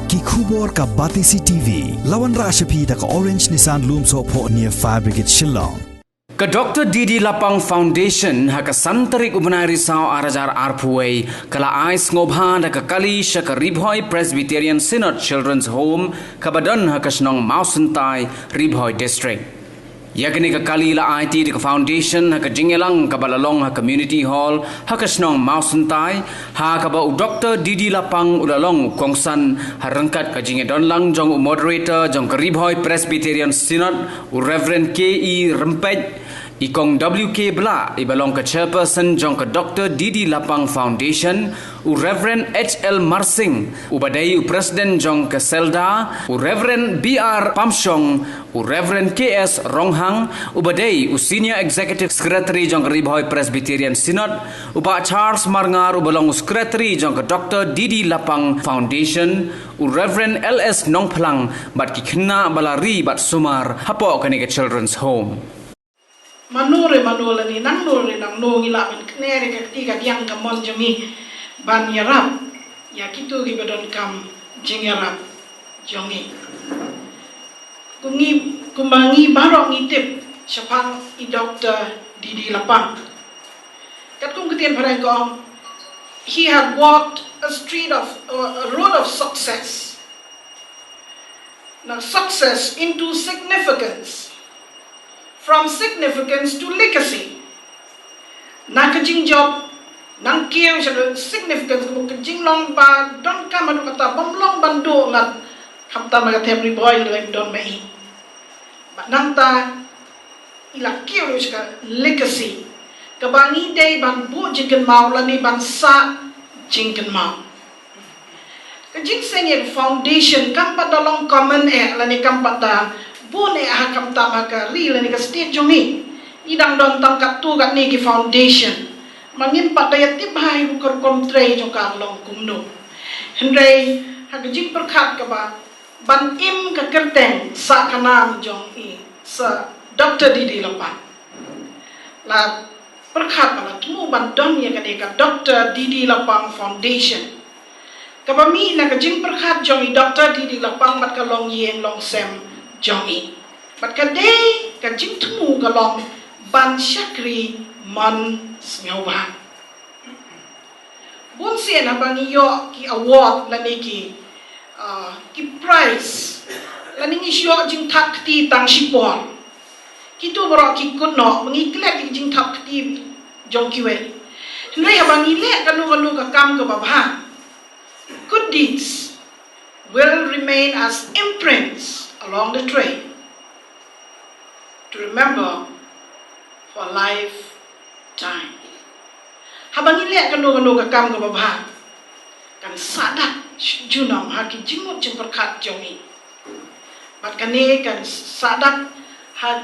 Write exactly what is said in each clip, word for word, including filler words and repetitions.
Ki khubor ka Batesi T V. La wanrah sha phi da ka Orange Nissan Lumsohphoh near Fire Brigade Shillong. Ka Doctor D D Lapang Foundation ha ka san tarik u bnai Risaw ar hajar arphew wei ka la ai sngewbha da ka kali sha ka Ri Bhoi Presbyterian Synod Children's Home kaba don ha ka shnong Mawsyntai, Ri Bhoi District. Ïa kane ka kali la aiti da ka foundation ha ka jingïalang kaba la long ha Community Hall ha ka shnong Mawsyntai, ha kaba u Doctor D D Lapang u la long u kongsan ha ryngkat ka jingïadonlang jong u moderator jong ka Ri Bhoi Presbyterian Synod, u Reverend K E Rympeit, i Kong W K Blah iba long ka chairperson jong ka Doctor D D Lapang Foundation, u Reverend H L Marsing uba dei u president jong ka SELDA, u Reverend B R Pamshong, u Reverend K S Ronghang uba dei u Senior Executive Secretary jong ka Ri Bhoi Presbyterian Synod, u Bah Charles Marngar uba long u Secretary jong ka Doctor D D Lapang Foundation, u Reverend L S Nongphlang bad ki khynnah ba la ri bad sumar hapoh kane ka Children's Home. Mano re mano lane nangno re nangno ngi lah ban kner ïa ka kti ka diang ka mon jong ngi ban ïarap ïa kito kiba donkam jingïarap jong ngi. Kum ngi, kumba ngi baroh ngi tip shaphang i Doctor D D Lapang. Katkum ka ktien phareng ka ong, he had walked a street of, a road of success. Na success into significance, from significance to legacy. Na ka jingjop, nang kiew sha ka significance, ka jinglong ba donkam haduh katta bym long ban duh lad, khamtam ha ka them Ri Bhoi lada don ma i. Bad nangta i la kiew ruh sha ka legacy kaba ngi dei ban buh jingkynmaw lane ban sah jingkynmaw. Ka jingseng ïa ka foundation kam pat da long common eh lane kam pat da bun eh ha khamtam ha ka ri lane ka state jong ngi. Ngi dang don tang katto katne ki foundation. Ma ngim pat da ïatip bha ïa ka rukom trei jong ka long kumno. Hynrei ha ka jingpyrkhat kaba ban im ka kyrteng sah ka nam jong i Sir Doctor D D Lapang, la pyrkhat ba la thmu ban don ïa kane ka Doctor D D Lapang Foundation, kaba mih na ka jingpyrkhat jong i Doctor D D Lapang bad ka longïing longsem jong i. Bad ka dei ka jingthmu ka long ban shakri mon sngewbha. Bun sien haba ngi ïoh ki award lane ki, ah, ki prize, lane ngi ïoh jingthap kti tang shipor, kito baroh ki kut noh ba ngi klet ïa ki jingthap kti jong kiwei. Hynrei haba ngi leh kano kano ka kam kaba bha, good deeds will remain as imprints along the trail to remember for a lifetime. Haba ngi leh kano kano ka kam kaba bha, kan sah dak junom ha ki jingmut jingpyrkhat jong ngi. Bad kane kan sah dak ha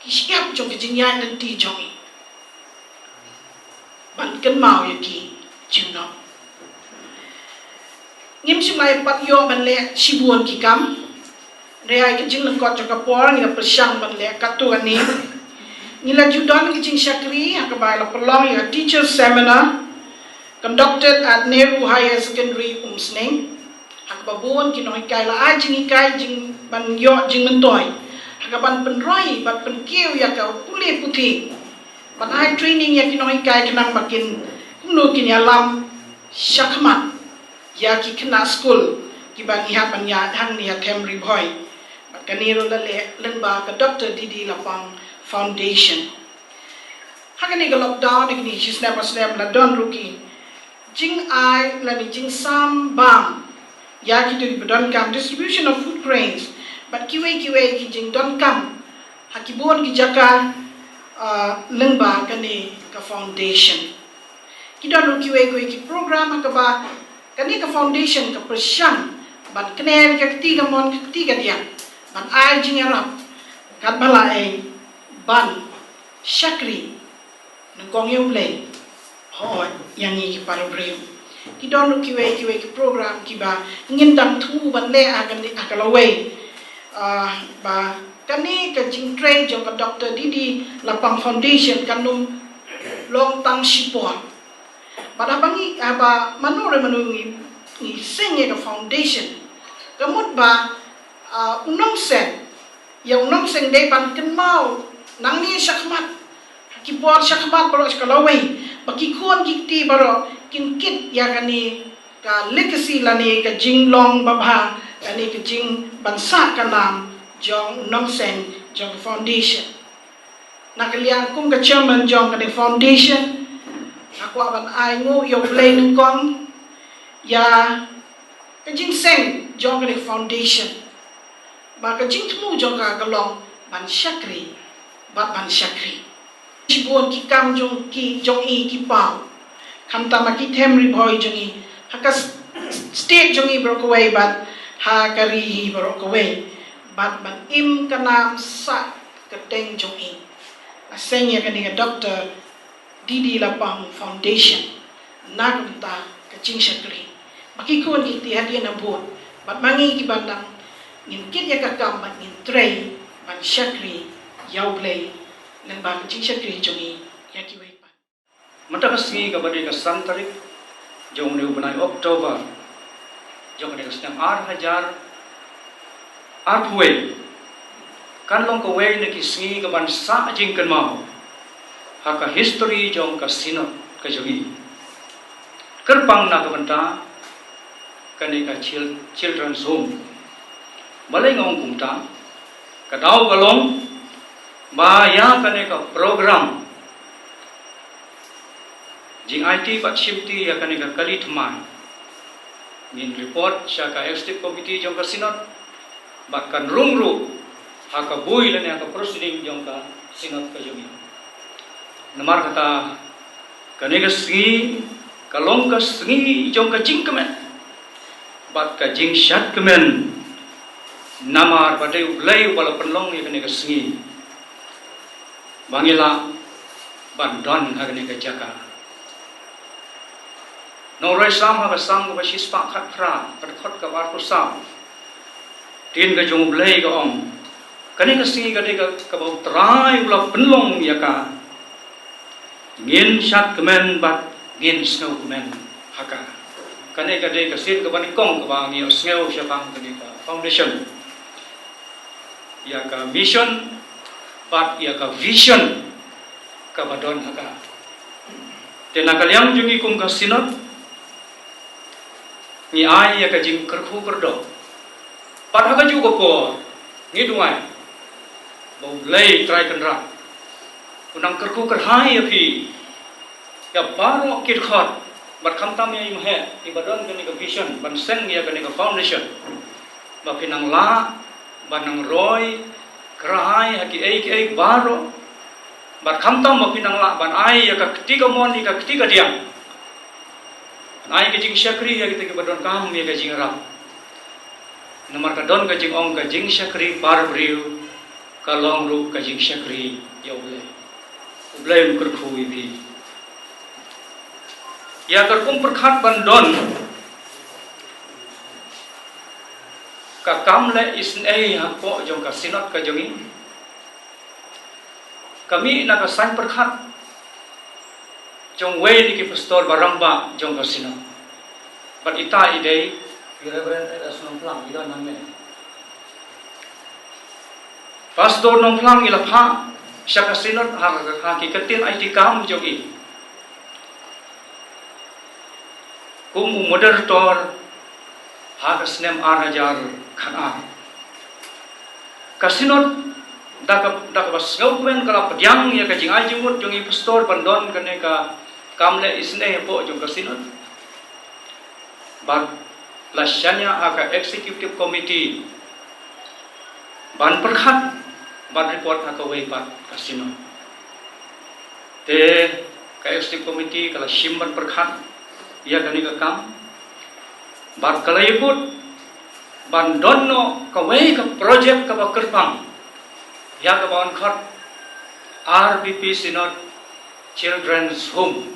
ki shyiap jong ki jingïaid lynti jong ngi ban kynmaw ïa ki junom. Ngim shym la ïa pat ïoh ban leh shibun ki kam. Hynrei ha ka jinglyngkot jong ka por ngi la pyrshang ban leh katto katne. Ngi la ju don ki jingshakri ha kaba la pynlong ïa ka teacher seminar conducted at Nehru Higher Secondary Umsning. Ha kaba bun ki nonghikai la ai jinghikai jing ban ïoh jingmyntoi ha kaban pynroi bad pynkiew ïa ka pule puthi. Ban ai training ïa ki nonghikai khnang ba kin kumno kin ïalam shakhmat ïa ki khynnah skul kiba ngi hap ban ïaid hangne ha them Ri Bhoi. Bad kane ruh la leh lyngba ka Doctor D D Lapang Foundation. Ha kane ka lockdown, ha kine ki snem ba snem la don ruh ki jingai lane jingsam bam ïa kito kiba donkam, distribution of food grains bad kiwei kiwei ki jingdonkam ha ki bun ki jaka, ah, lyngba kane ka foundation. Ki don ruh kiwei kiwei ki program ha kaba kane ka foundation ka pyrshang ban kner ka kti ka mon ka kti ka diang ban ai jingïarap katba la ei ban shakri nyngkong ïa U Blei, hooid, ïa ngi ki para briew. Ki don ruh kiwei kiwei ki program kiba ngin dang thmu ban leh ha kane ha ka lawei. Ah, ba kane ka jingtrei jong ka Doctor D D Lapang Foundation kan ym long tang shipor. Bad haba ngi, haba mano re mano ngi, ngi seng ïa ka foundation, Ka mut ba, ah, u nongseng, ïa u nongseng dei ban kynmaw nangne shakhmat, ha ki por shakhmat baroh sha ka lawei, ba ki khun ki kti baroh kin kit ïa kane ka legacy lane ka jinglong babha, lane ka jingbansah ka nam jong u nongseng jong ka foundation. Na ka liang kum ka chairman jong kane foundation, nga kwah ban ai nguh ïa U Blei nyngkong ïa ka jingseng jong kane foundation. Ba ka jingthmu jong ka ka long ban shakri bad ban shakri. Shibun ki kam jong ki, jong i ki paw. Khamtam ha ki them ri bhoi jong i, ha ka s-, state jong i baroh kawei bad ha ka ri hi baroh kawei. Bad ban im ka nam sah kyrteng jong i. Nga seng ïa kane ka Doctor D D Lapang Foundation na ka bynta ka jingshakri. Ba ki khun ki kti hadien habud, bad ma ngi kiba dang, ngin kit ïa ka kam bad ngin trei ban shakri ïa U Blei lyngba ka jingshakri jong i ïa kiwei pat. Mynta ka sngi kaba dei ka san tarik jong une u bnai October jong kane ka snem ar hajar arphew wei, kan long kawei na ki sngi kaban sah jingkynmaw ha ka history jong ka Synod ka jong i. Kyrpang na ka bynta kane ka chil-, Children's Home. Balei nga ong kumta? Ka daw ka long ba ïa kane ka program jingaiti bad shimti ïa kane ka kali thymmai, ngin report sha ka Executive Committee jong ka Synod, bad kan rung ruh ha ka bui lane ha ka proceeding jong ka Synod ka jong i. Namar kata, kane ka sngi ka long ka sngi jong ka jingkmen bad ka jingshad kmen. Namar ba dei U Blei uba la pynlong ïa kane ka sngi ba ngi lah ban don ha kane ka jaka. Nongrwai Salm ha ka Salm kaba shispah khatphra, ka dkhot kaba arphew saw. Ktien ka jong U Blei ka ong, kane ka sngi ka dei ka, kaba U Trai u la pynlong ïa ka. Ngin shad kmen bad ngin sngew kmen ha ka. Kane ka dei ka sien kaba nyngkong kaba ngi ïohsngew shaphang kane ka foundation, ïa ka mission bad ïa ka vision kaba don ha ka. Te na ka liang jong ngi kum ka Synod, ngi ai ïa ka jingkyrkhu kyrdoh. Bad ha kajuh ka por ngi duwai ba U Blei Trai Kynrad un nang kyrkhu kyrhai ïa phi, ïa baroh ki dkhot, bad khamtam ïa i Mheh iba don kane ka vision ban seng ïa kane ka foundation, ba phin nang lah ban nang roi kyrhai ha kiei kiei baroh, bad khamtam ba phin nang lah ban ai ïa ka kti kamon ïa ka kti kadiang, ban ai ka jingshakri ïa kita kiba donkam ïa ka jingïarap. Namar ka don ka jingong, ka jingshakri para briew ka long ruh ka jingshakri ïa U Blei. U Blei un kyrkhu ïa phi. Ïa ka rukom pyrkhat ban don ka kam leh isynei hapoh jong ka Synod ka jong i, ka mih na ka saiñ pyrkhat jong uwei na ki pastor ba rangbah jong ka Synod. Bad ita i dei i Reverend F S Nongphlang, i don hangne. Pastor Nongphlang i la phah sha ka Synod ha, ha ki kyntien aiti kam jong i kum u moderator ha ka snem ar hajar khatar. Ka Synod da ka, da kaba sngewkmen ka la pdiang ïa ka jingai jingmut jong i pastor ban don kane ka kam leh isynei hapoh jong ka Synod. Bad la shaniah ha ka Executive Committee ban pyrkhat, ban report ha kawei pat ka Synod. Te ka Executive Committee ka la shim ban pyrkhat ïa kane ka kam, bad ka la ïakut ban don noh kawei ka project kaba kyrpang, ïa kaba yn khot R B P Synod Children's Home.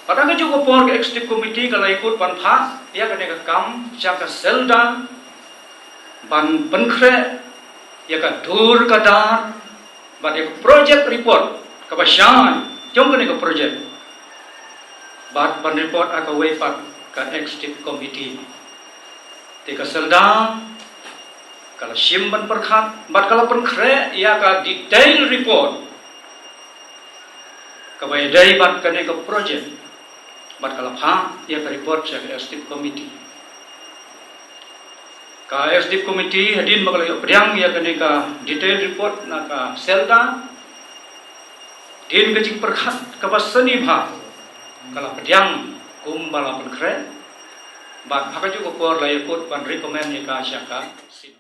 Bad ha kajuh ka por ka Executive Committee ka la ïakut ban phah ïa kane ka kam sha ka SELDA ban pynkhreh ïa ka dur ka dar bad ïa ka project report kaba shai jong kane ka project, bad ban report ha kawei pat ka Executive Committee. Te ka SELDA ka la shim ban pyrkhat bad ka la pynkhreh ïa ka detail report kaba ïadei bad kane ka project, bad ka la phah ïa ka report sha ka executive committee. Ka executive committee hadien ba ka la ïoh pdiang ïa kane ka detail report na ka SELDA, hadien ka jingpyrkhat kaba sani bha, ka la pdiang kumba la pynkhreh, bad ha kajuh ka por la ïakut ban recommend ïa ka sha ka Synod.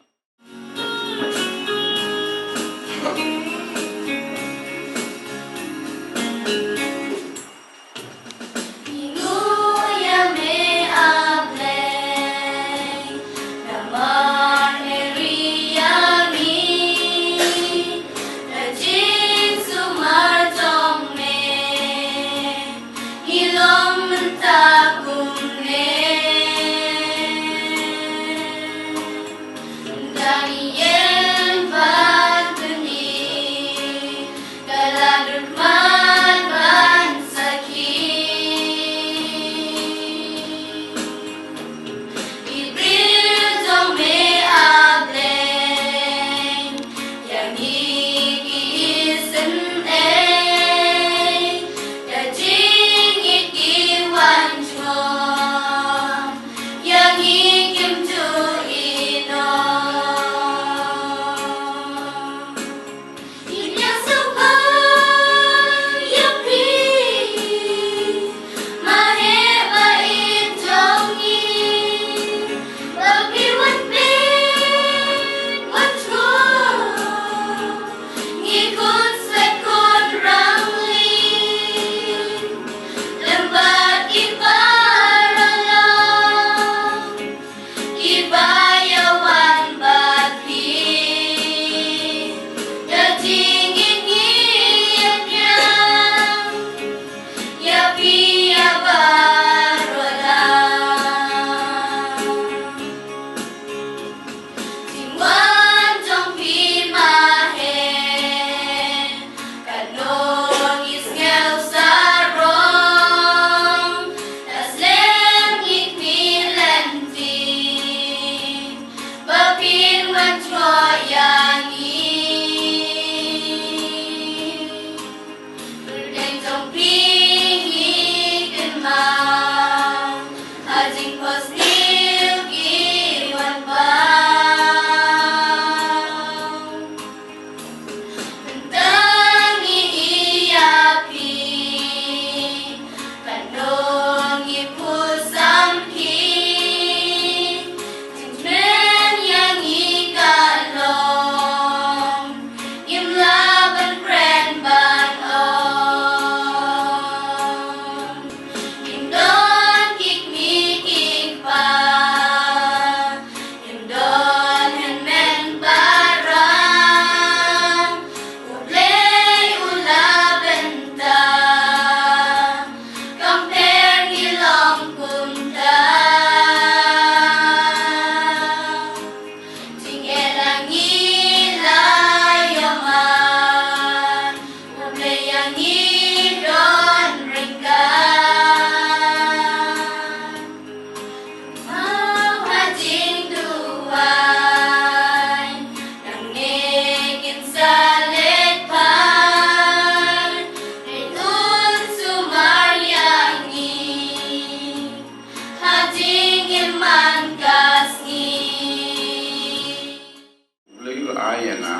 Lei u ai ïa nga,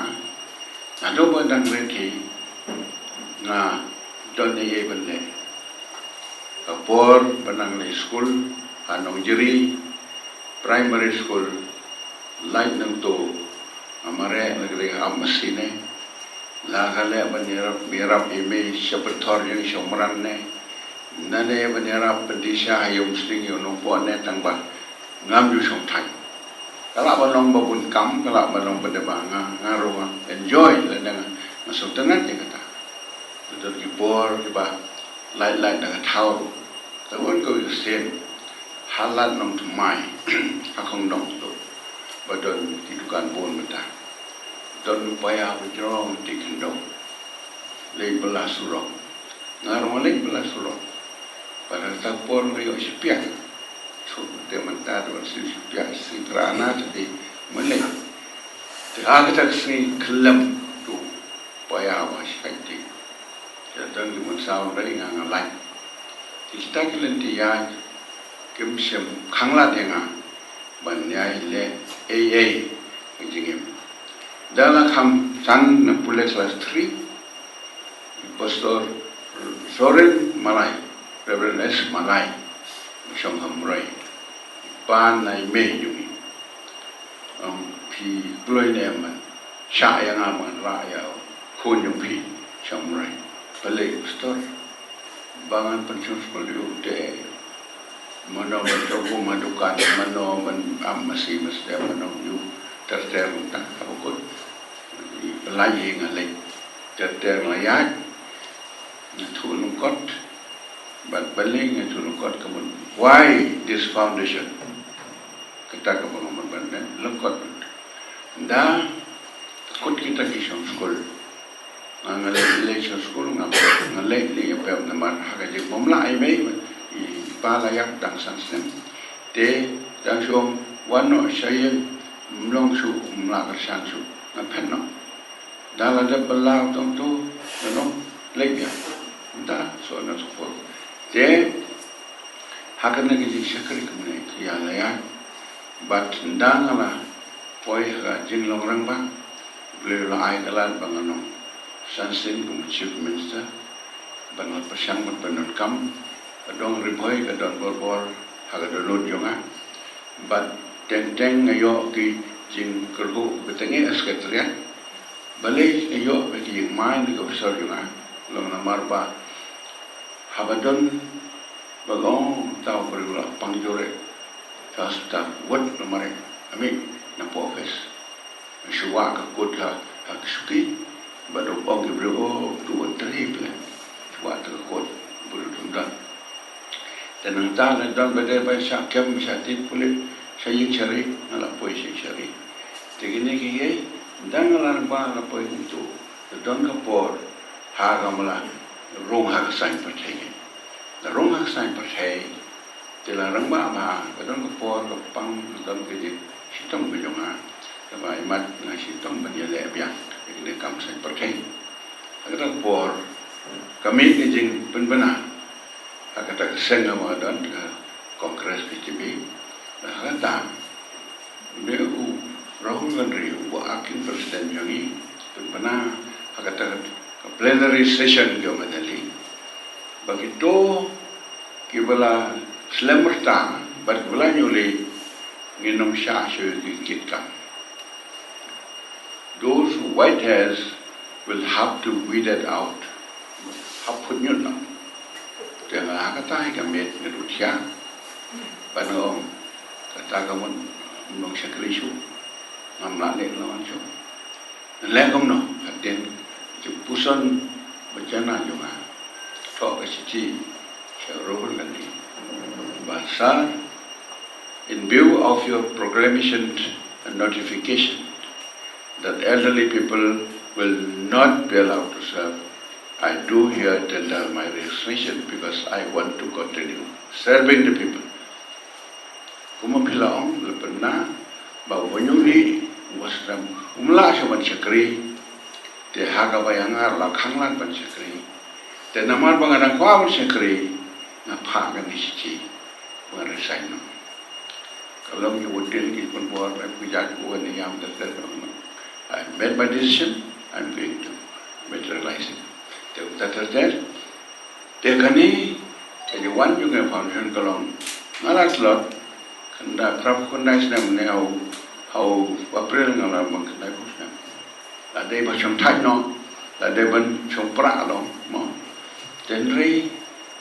naduh ba dang rit hi, nga don ei ei ban leh. Ka por ba nang leit skul ha Nongjri Primary School, lait nangto, nga mareh na ka dei ka ap masi ne. La ka leh ban ïarap, ïarap ïa me sha pathor jong i shongmran ne. Nane ban ïarap pyndisha ha ïa u Mynsiem ïa u Nongpoh ne, tang ba ngam ju shongthait. Ka lah ban long ba bun kam, ka lah ban long ba dei ba nga, nga ruh nga enjoy lane nga, nga sngewtynnat ïa kata. Ka don ki por kiba lait lait na ka thaw ruh. Ka don kawei ka sien ha Lad Nongthymmai, ha Khongdong to, ba don ki dukan bun mynta. Don u paia ba jrong ti khyndong. Leit bylla surok. Nga ruh nga leit bylla surok. Bad ha kata ka por nga ïoh shaphang Te mynta da wan shu pia shi phra na te dei mynne. Te ha kata ka sngi khlem tu paya wa shi kai te. Te don ki mun saw dei nga nga lai. Te kita ki lynti ïaid kim shym khang lad ïa nga ban ïai leh ei ei ka jingim. Da la kham san na pule class three, Pastor Soren Malai, Reverend S Malai, shong ha Mroi. Pan nai me jong ngi. Ong phi kloi ne man. Sha ïa nga man ra ïa khun jong phi sha Mroi. Balei Pastor? Ba ngan pynshong skul ïa u te. Mano ban jong u ma dukan, mano ban am masi masi, mano ïa u ter ter mynta ha bakut. Balei nga leh ter ter la ïaid. Nga thuh lyngkot. Bad balei nga thuh lyngkot ka mut, why this foundation? Kata ka ba nga mut ban leh lyngkot. Da kut kita ki shong skul. Nga nga leh leh shong skul nga nga leh leh ïa pep namar ha ka jingmom la ai mei i pa la ïap dang san snem. Te dang shong wan noh sha ïing mlong shu mla kyrshan shu nga phet noh. Da la dep ba la tong tu da noh leh biang. Nda so na so forth. Te ha kane ka jingshakri kumne ka ïa la ïa. Bad nda nga la poi ha ka jinglong rangbah. Blei la ai ka lad ba nga nong san sien kum Chief Minister. Ba nga la pyrshang ban pyndonkam. Ka dong Ri Bhoi ka don bor bor ha ka dohnud jong nga. Bad teng teng nga ïoh ki jingkyrhuh ba teng ïa secretariat. Balei nga ïoh ba ki jingmai na ka officer jong nga. Long namar ba haba don ba ka ong ta u briew la pang jure. Ka hospital wat namar ami na po office. Shuwa ka kot ha ha ka shuki. Ba dok ong ki briew o tu wan tari pla. Shuwa ta ka kot briew dum dan. Te nangta la don ba dei ba sha kem sha tit pulit sha ïing shari nga la poi sha ïing shari. Te kine ki ei dang la ba la poi kumtu. Te don ka por ha ka mala rung ha ka sain pyrthei. La rung ha ka sain pyrthei. Te la rangbah ba ka don ka por ka pang ka don ka jing shitom ka jong nga. Kaba imat nga shitom ban ïaleh biang ïa kine kam sain pyrthei. Ha kata ka por ka mih ka jingpynbna ha kata ka seng kaba nga don ka Congress K T B. Bad ha kata Be u Rahul Gandhi u acting president jong ngi, pynbna ha kata ka plenary session jong ka Delhi. Ba kito kiba la slem rta bad kiba la ñiuh leit ngin ym shah shuh ïa ki kit kam. Those white hairs will have to weeded out. Hap phut ñiut noh. Te nga ha kata hi ka miet nga dut sha. Ba nga ong kata ka mut ngam shakri shuh. Ngam lah leh lawang shuh. Leh kumno, hadien jingpuson bynta jong nga. Thoh ka shithi sha Rahul Gandhi. Ba sir, in view of your proclamation and notification that elderly people will not be allowed to serve, I do here tender my resignation because I want to continue serving the people. Kumba phi la ong, la pynbna ba u ba ñiuh leit u ba slem um lah shuh ban shakri. Te ha kaba ïa nga la khang lad ban shakri. Te namar ba nga dang kwah ban shakri, nga phah kane ka shithi ba nga resign noh. Ka long ïa u dei ki pynbor ba ki jait u wan ïam ter ter. I made my decision, I'm going to materialize it. Te kumta ter ter. Te kane ka jingwan jong ka foundation ka long nga la tlot khyndai, phra phew khyndai snem ne, ha u, ha u April nga la bun khyndai phew snem. La dei ban shong thait noh, la dei ban shong pra noh mo. Te hynrei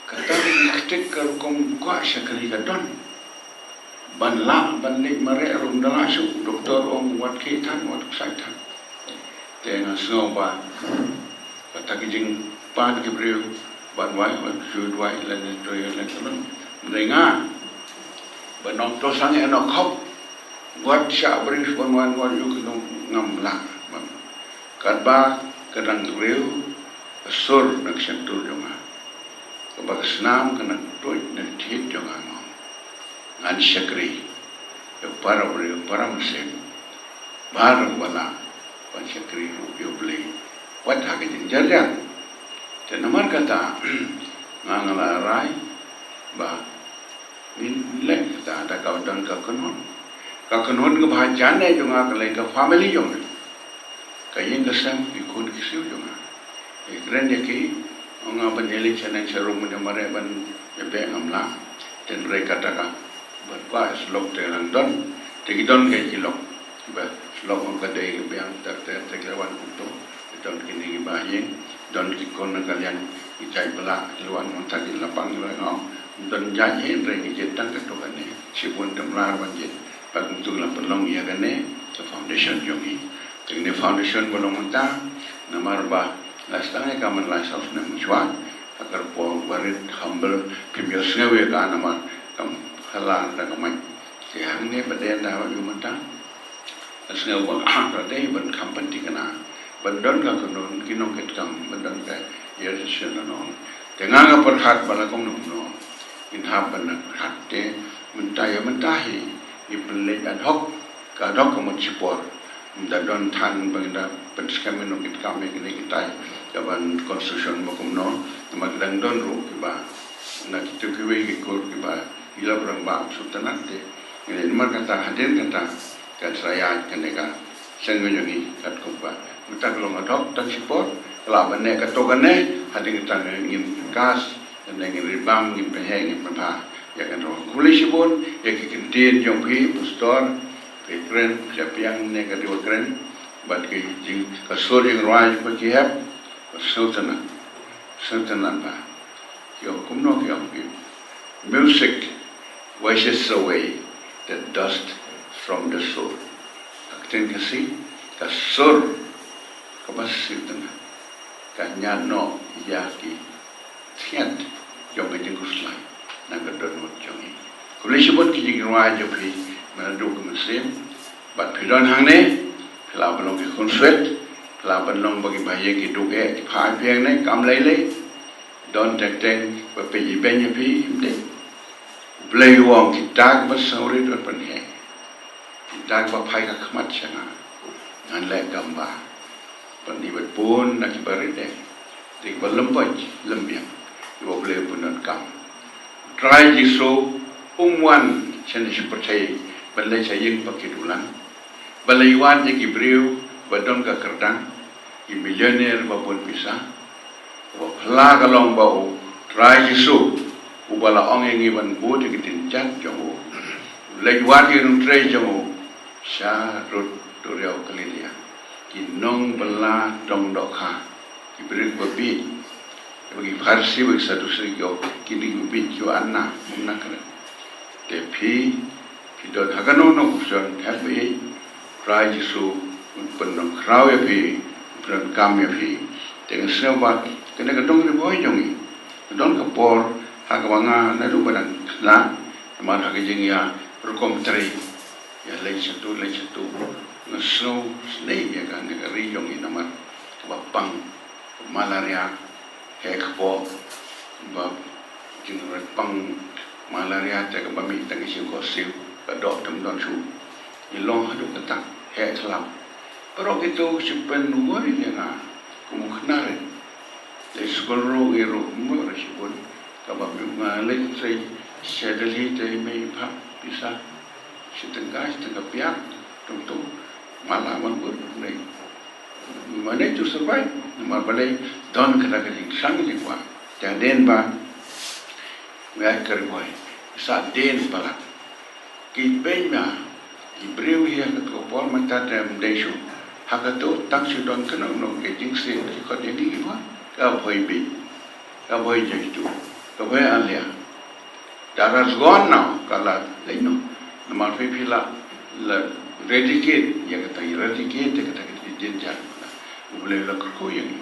kata ka jingkyrkieh ka rukom kwah shakri ka don. Ban lah ban leit mareh ruh ym da lah shuh, doktor ong wat khie than, wat ksai than. Te nga sngew ba kata ka jingpan ki briew ban wai, wat shu wai lane to ïa lane to. Hynrei nga ban ong to sangeh noh khop, wat shah briew ban wan wat ïoh ki nong, ngam lah. Katba ka dang briew ka sur na ka shyntur jong nga, kaba ka snam ka nang tuid na ka thied jong nga. ngan shakri ïa u para briew, para mynsiem, baroh ba lah ban shakri ruh ïa U Blei wat ha ka jingjarjar. Te namar kata nga nga la rai ba ngin leh kata da ka don ka kynhun, ka kynhun kaba hajan eh jong nga ka lei ka family jong nga, ka ïing ka sem, ki khun ki siew jong nga. Ïa kren ïa ki, ong nga ban ïaleit sha neng sha rum, ban ïa mareh ban ïa beh ngam lah. Tynrai kata ka ba kwah shlok te lang don, te ki don ka ki lok. Ba shlok ong ka dei ka biang ter ter te ka wan kumto. Don kine ki ba ïing, don ki khun na ka liang, ki jait ba lah, ki wan mynta ki la pang, ki la ong don jait ïing, hynrei ngi jied tang katto katne. Shibun te mlar ban jied. Bad kumtu la pynlong ïa kane ka foundation jong ngi. Te kane foundation ba long mynta namar ba la sdang ïa ka man la saw snem mynshuwa. Ha ka por barit humble, phim ïohsngew ïa ka namar kam phylla da ka mic. Te hangne ba dei da ba ïoh mynta, la sngew ba ka dei ban kham pynthikna, ban don ka kynhun ki nongkitkam, ban don ka ïa shisha na nong. Te nga nga pyrkhat ba la kumno kumno ngin hap ban pyrkhat. Te mynta ïa mynta hi ngi pynleit ad hoc, ka ad hoc ka mut shipor. Ynda don than ba ngi da pynskhem ïa nongkitkam ïa kine kitai, ïa ban construction ba kumno, namar ki dang don ruh kiba na kito kiwei ki kur kiba ïa la brang ba shu tnat. Te ngi namar kata, hadien kata ka trai ïa kane ka seng jong ngi katkum ba mynta ka long ad hoc tang shipor, ka lah ban neh katto katne, hadien kata ngin kas, ngin ri bam, ngin pynheh, ngin pynbha ïa kane ruh. Khublei shibun ïa ki ktien jong phi, pastor, phi kren, phi ïa pdiang ne ka dei ba kren bad ki jing, ka sur jingrwai jong phi ki hep. Sngewtynnat, sngewtynnat ba ki ong kumno, ki ong ki, music washes away the dust from the soul. Ka ktien Khasi, ka sur kaba sngewtynnat ka ñiad noh ïa ki thiat jong ka jingkhuslai na ka dohnud jong ngi. Khublei shibun ki jingrwai jong phi, mynta duk ka mynsiem bad phi don hangne, phi lah ban long ki khun swet, phi lah ban long ba ki ba ïa ki duk eh ki phai phi hangne kam lei lei. Don teng teng ba phi ibeiñ ïa phi, ym dei. U Blei u ong kita kiba sngewrit ban pynheh, kita kiba phai ka khmat sha nga, ngan leh kam ba ban ibet bun na kiba rit eh, te kiba lem poi lem biang, kiba U Blei u pyndonkam. Trai Jisu um wan shane sha pyrthei ban leit sha ïing ba ki dulan, ban leit wad ïa ki briew ba don ka kyrdan, ki millionaire ba bun pisa. Ba phylla ka long ba U Trai Jisu uba la ong ïa ngi ban bud ïa ki ktien jait jong u, u leit wad ïa ki nongtrei jong u sha rud duriaw Galilaia. Ki nongbylla dong dohkha, ki briew ba bieit, ba ki Pharisi ba ki Sadusi ki ong kine ki bieit, ki ong anna, ym na kren. Te phi, phi don ha kano kano ka position, hep ba ïeit, Trai Jisu un pyndonkam ïa phi, un pyndonkam ïa phi. Te nga sngew ba kane ka dong Ri Bhoi jong ngi, ka don ka por ha kaba nga naduh ba dang khynnah, namar ha ka jingïarukom trei, ïa leit shatu leit shatu, nga sngew sniew ïa kane ka ri jong ngi namar kaba pang malaria, heh kpoh, ba jingpang malaria te kaba mih tang ka shim ka siew, ka doh te ym don shuh. Ngi long haduh katta, heh khlaw. Baroh kito ki shu pynworry ïa nga kum u khynnah rit. Leit skul ruh ngi ruh mut ruh shibun. Kaba mih nga leit trei sha Delhi te mei phah pisa shi tyngka, shi tyngka pia, tung tung. Mala man bun nei. Mane to survive, namar balei? Don kata ka jingsang jingkwah. Te hadien ba nga ïaid ka Ri Bhoi, sa dien palat. Ki beiñ ma ki briew hi ha kato ka por mynta te ym dei shuh. Ha kato tang shu don kano kano ka jingsien ki khot ïa ngi ki ba ka Bhoi beiñ, ka Bhoi jaitu, ka Bhoi alia. Dara sgon na ka la lei no. Namar phi phi la, la eradicate ïa kata, eradicate ïa kata ka jingjar. U Blei la kyrkhu ïa ngi.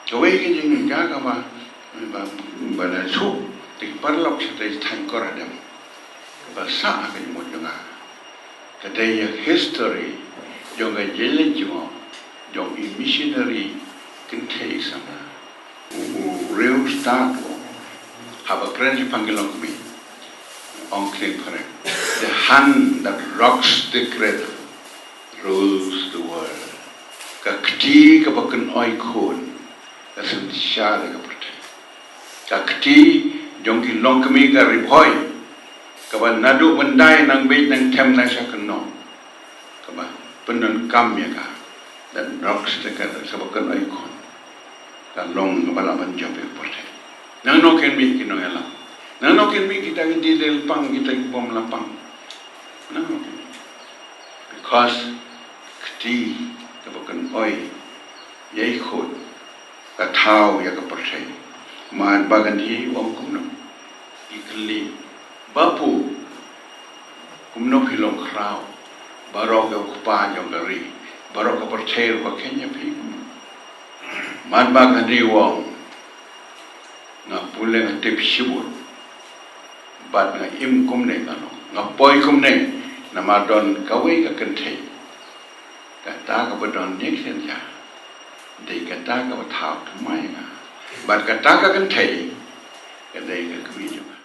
Kawei ka jingjar kaba, ba, ba la shu, te paralok sha te thaiñ Koradem. Ba sah ha ka jingmut jong nga. Ka dei ïa history jong ka jingïaleit jong, jong i missionary kynthei samla. U, u riew stad u, haba kren shaphang ki longkmie, Ong kren phareng. The hand that rocks the cradle rules the world. Ka kti kaba kynoi khun ka synshar ïa ka pyrthei. Ka kti jong ki longkmie ka Ri Bhoi kaba naduh ban dai nang beit nang them nang sha kynnoh, kaba pyndonkam ïa ka, that rocks the cradle, kaba kynoi khun, ka long kaba lah ban jop ïa ka pyrthei. Nangno kin mih ki nongïalam? Nangno kin mih kita ki dei la pang, kita ki bym la pang? Nangno kin mih? Because kti kaba kynoi ïa i khun ka thaw ïa ka pyrthei. Mahatma Gandhi u ong kumno? I kylli, Bapu, kumno phi long khraw? Baroh ïa u kpa jong ka ri, baroh ka pyrthei ruh ka kheiñ ïa phi kumno? Mahatma Gandhi u ong, nga pule nga tip shibun, bad nga im kumne, nga long, nga poi kumne, namar don kawei ka kynthei. Kata kaba don ne kynja dei kata kaba thaw thymmai nga. Bad kata ka kynthei ka dei ka kmie jong nga.